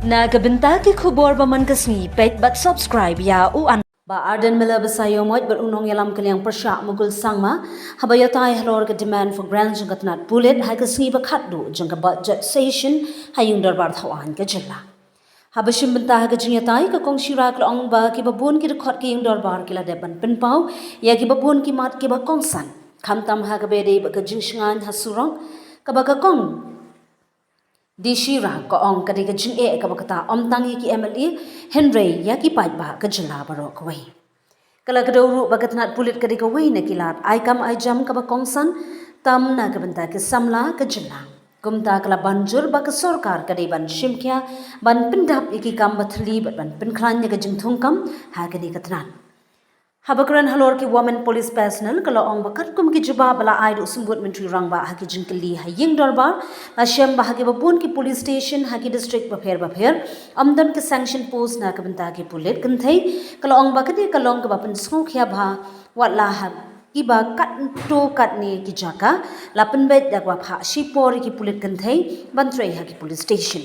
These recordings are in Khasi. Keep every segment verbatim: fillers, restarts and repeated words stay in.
Na ka bynta ki khubor ba man ka sngi, peit bad subscribe ïa u an. Bah Ardent Miller Basaiawmoit bad u nongïalam ka liang pyrshah Mukul Sangma haba ïatai halor ka demand for grants jong ka tnat pulit ha ka sngi ba khatduh jong ka budget session ha ïing dorbar thawaiñ ka jylla. Haba shim bynta ha ka jingïatai, ka Kong Shira ka la ong ba kiba bun ki dkhot ka ïing dorbar ki la dep ban pynpaw ïa kiba bun ki mat kiba kongsan, khamtam ha kaba ïadei bad ka jingshngaiñ ha surok, kaba ka Kong Dishira ka ong ka dei ka jingeh kaba kata ym tang ïa ki M L A hynrei ïa ki paidbah ka jylla baroh kawei. Ka la kdew ruh ba ka tnat pulit ka dei kawei na ki lad ai kam ai jam kaba kongsan, tam na ka bynta ki samla ka jylla. Kumta ka la ban jur ba ka sorkar ka dei ban shim khia ban pyndap ïa ki kam ba thylli bad ban pynkhlaiñ ïa ka jingthung kam ha kane ka tnat. Haba kren halor ki women police personnel, ka la ong ba katkum ki jubab ba la ai da u Symbud Myntri Rangbah ha ki jingkylli ha ïing dorbar, la shem ba ha kiba bun ki police station ha ki district bapher bapher ym don ki sanction post na ka bynta ki pulit kynthei. Ka la ong ba kane ka long kaba pynsngewkhia bha, wat la ha kiba katto katne ki jaka la pynbeit da kaba phah shipor ïa ki pulit kynthei ban trei ha ki police station.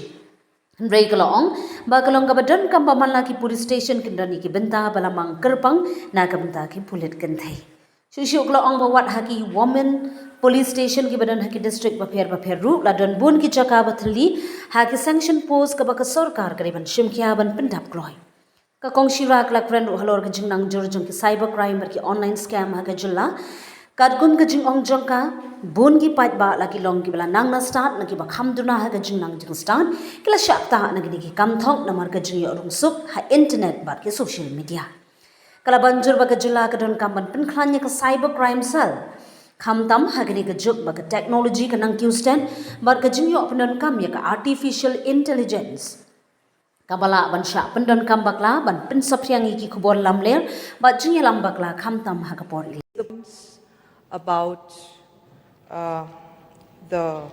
Hynrei ka la ong ba ka long kaba donkam ba man la ki police station kin don ïa ki bynta ba la mang kyrpang na ka bynta ki pulit kynthei. Shuh shuh ka la ong ba wat ha ki women police station kiba don ha ki district bapher bapher ruh la don bun ki jaka ba thylli ha ki sanction post kaba ka sorkar ka dei ban shim khia ban pyndap kloi. Ka Kong Shira ka la kren ruh halor ka jingnang jur jong ki cyber crime bad ki online scam ha ka jylla. Katkum ka jingong jong ka, bun ki paidbah la ki long kiba la nang na stad, na kiba kham duna ha ka jingnang jingstad, ki la shah ktah na kine ki kam thok namar ka jingïoh rung suk ha internet bad ki social media. Ka la ban jur ba ka jylla ka donkam ban pynkhlaiñ ïa ka cyber crime cell, khamtam ha kane ka juk ba ka technology ka nang kiew stet bad ka jingïoh pyndonkam ïa ka artificial intelligence. Kaba lah ban shah pyndonkam bakla ban pynsaphriang ïa ki khubor lamler bad jingïalam bakla khamtam ha ka por election. About uh, the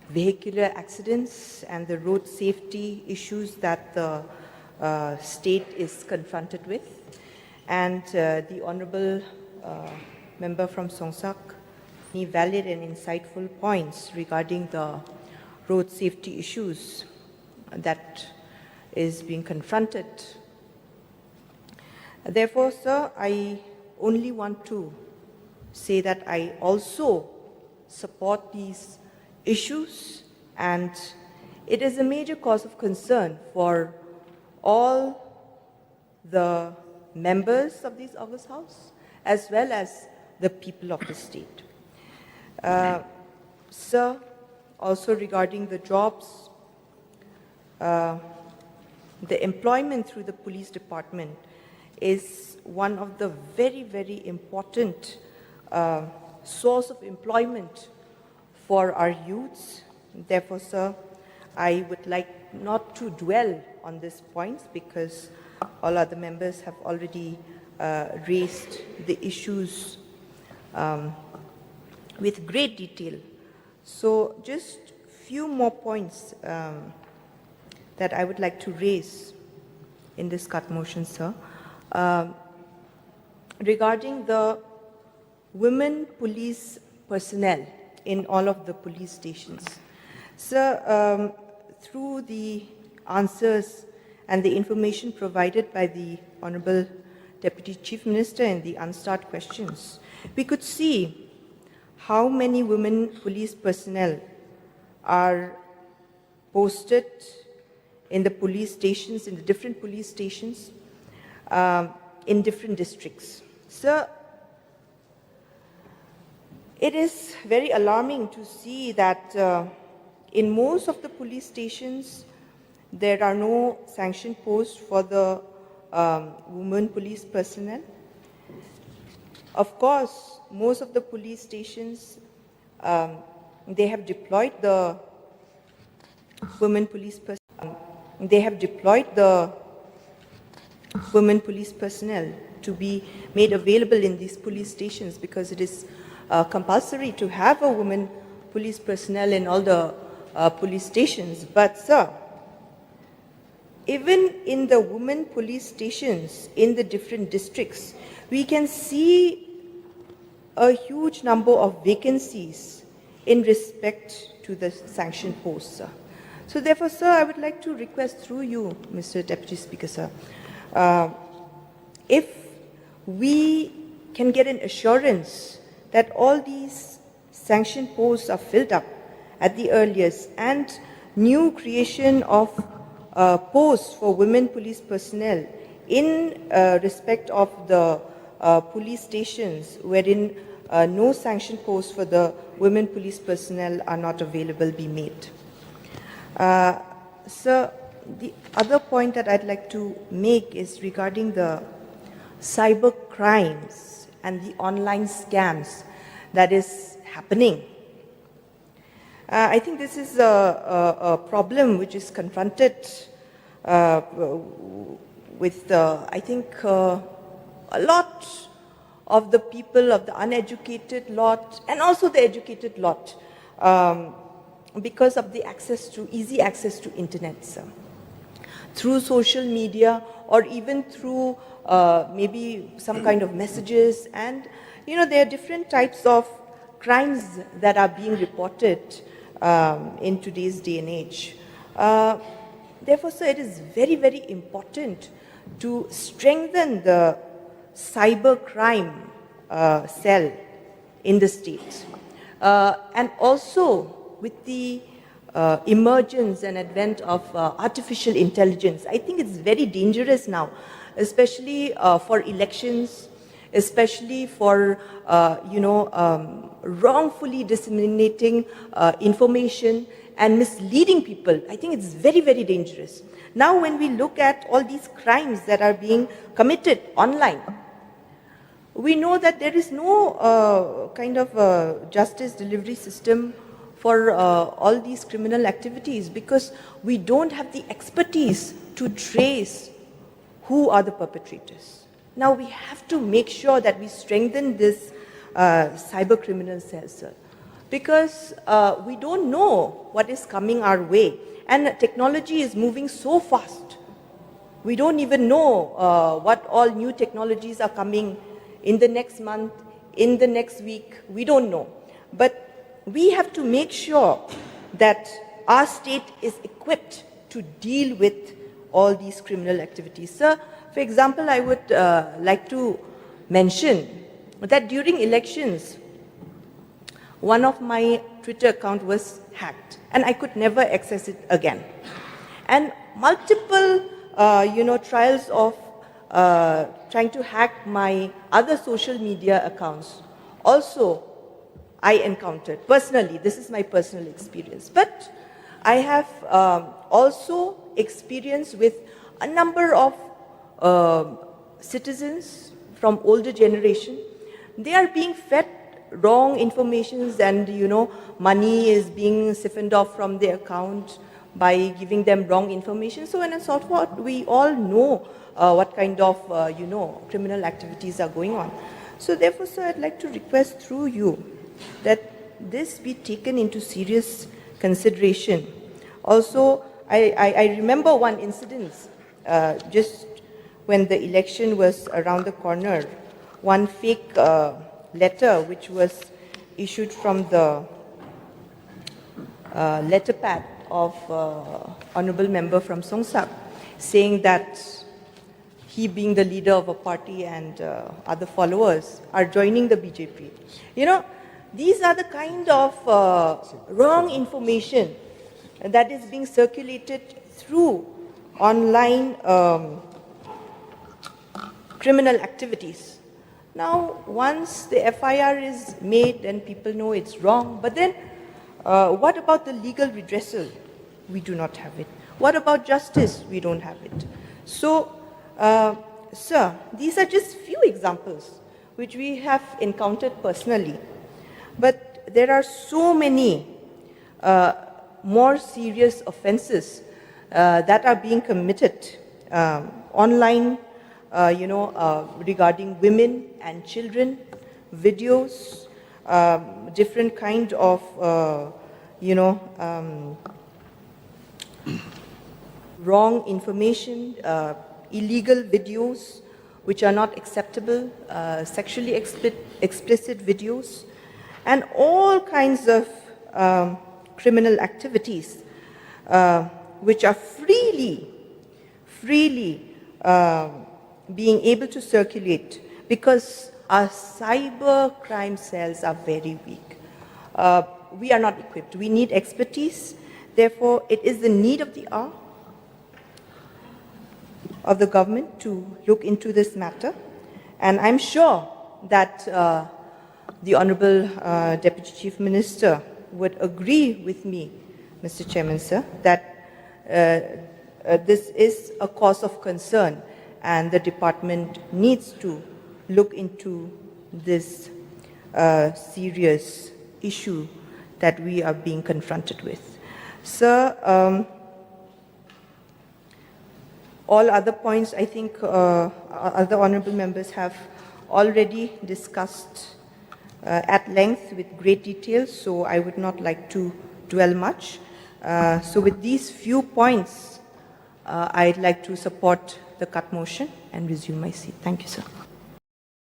vehicular accidents and the road safety issues that the uh, state is confronted with. And uh, the Honorable uh, Member from Songsak, many valid and insightful points regarding the road safety issues that is being confronted. Therefore, sir, I only want to say that I also support these issues, and it is a major cause of concern for all the members of this August House as well as the people of the state. Uh, sir, also regarding the jobs, uh, the employment through the police department is one of the very, very important uh, source of employment for our youths. Therefore, sir, I would like not to dwell on these points because all other members have already uh, raised the issues um, with great detail. So, just few more points um, that I would like to raise in this cut motion, sir. Um, regarding the women police personnel in all of the police stations. Sir, um, through the answers and the information provided by the Honorable Deputy Chief Minister in the unstarred questions, we could see how many women police personnel are posted in the police stations, in the different police stations, um, in different districts. Sir, it is very alarming to see that uh, in most of the police stations, there are no sanction posts for the um, women police personnel. Of course, most of the police stations, um, they have deployed the women police pers- um, they have deployed the women police personnel to be made available in these police stations because it is uh, compulsory to have a woman police personnel in all the uh, police stations. But, sir, even in the women police stations in the different districts, we can see a huge number of vacancies in respect to the sanction posts, sir. So therefore, sir, I would like to request through you, Mister Deputy Speaker, sir, uh, if we can get an assurance that all these sanctioned posts are filled up at the earliest and new creation of uh, posts for women police personnel in uh, respect of the uh, police stations wherein uh, no sanctioned posts for the women police personnel are not available be made. Uh, sir, the other point that I'd like to make is regarding the cyber crimes and the online scams that is happening. Uh, I think this is a, a, a problem which is confronted uh, with, uh, I think, uh, a lot of the people, of the uneducated lot, and also the educated lot, um, because of the access to, easy access to internet, sir. Through social media or even through uh, maybe some kind of messages. And, you know, there are different types of crimes that are being reported um, in today's day and age. Uh, therefore, sir, it is very, very important to strengthen the cyber crime uh, cell in the state. Uh, and also with the uh, emergence and advent of uh, artificial intelligence, I think it's very dangerous now, especially uh, for elections, especially for uh, you know um, wrongfully disseminating uh, information and misleading people. I think it's very, very dangerous. Now, when we look at all these crimes that are being committed online, we know that there is no uh, kind of uh, justice delivery system for uh, all these criminal activities because we don't have the expertise to trace who are the perpetrators. Now we have to make sure that we strengthen this uh, cyber criminal cell, sir, because uh, we don't know what is coming our way, and technology is moving so fast. We don't even know uh, what all new technologies are coming in the next month, in the next week. We don't know. But we have to make sure that our state is equipped to deal with all these criminal activities. Sir, for example, I would uh, like to mention that during elections, one of my Twitter account was hacked and I could never access it again. And multiple, uh, you know, trials of uh, trying to hack my other social media accounts also I encountered personally. This is my personal experience. But I have um, also experienced with a number of um citizens from older generation. They are being fed wrong informations and, you know, money is being siphoned off from their account by giving them wrong information. So on and so forth, we all know uh, what kind of, uh, you know, criminal activities are going on. So therefore, sir, I'd like to request through you that this be taken into serious consideration. Also, I, I, I remember one incident uh, just when the election was around the corner, one fake uh, letter which was issued from the uh, letter pad of uh, Honorable Member from Songsak, saying that he, being the leader of a party, and uh, other followers are joining the B J P. You know, these are the kind of uh, wrong information that is being circulated through online um, criminal activities. Now, once the F I R is made, then people know it's wrong. But then, uh, what about the legal redressal? We do not have it. What about justice? We don't have it. So, uh, sir, these are just few examples which we have encountered personally. But there are so many uh, more serious offenses uh, that are being committed um, online, uh, you know, uh, regarding women and children, videos, um, different kind of, uh, you know, um, wrong information, uh, illegal videos which are not acceptable, uh, sexually expli- explicit videos, and all kinds of um, criminal activities. uh, which are freely, freely uh, being able to circulate because our cyber crime cells are very weak. Uh, we are not equipped. We need expertise. Therefore, it is the need of the hour of the government to look into this matter. And I'm sure that uh, the Honorable uh, Deputy Chief Minister would agree with me, Mister Chairman, sir, that uh, uh, this is a cause of concern and the department needs to look into this uh, serious issue that we are being confronted with. Sir, um, all other points, I think uh, other honorable members have already discussed uh, at length with great detail, so I would not like to dwell much. Uh, so with these few points, uh, I'd like to support the cut motion and resume my seat. Thank you, sir.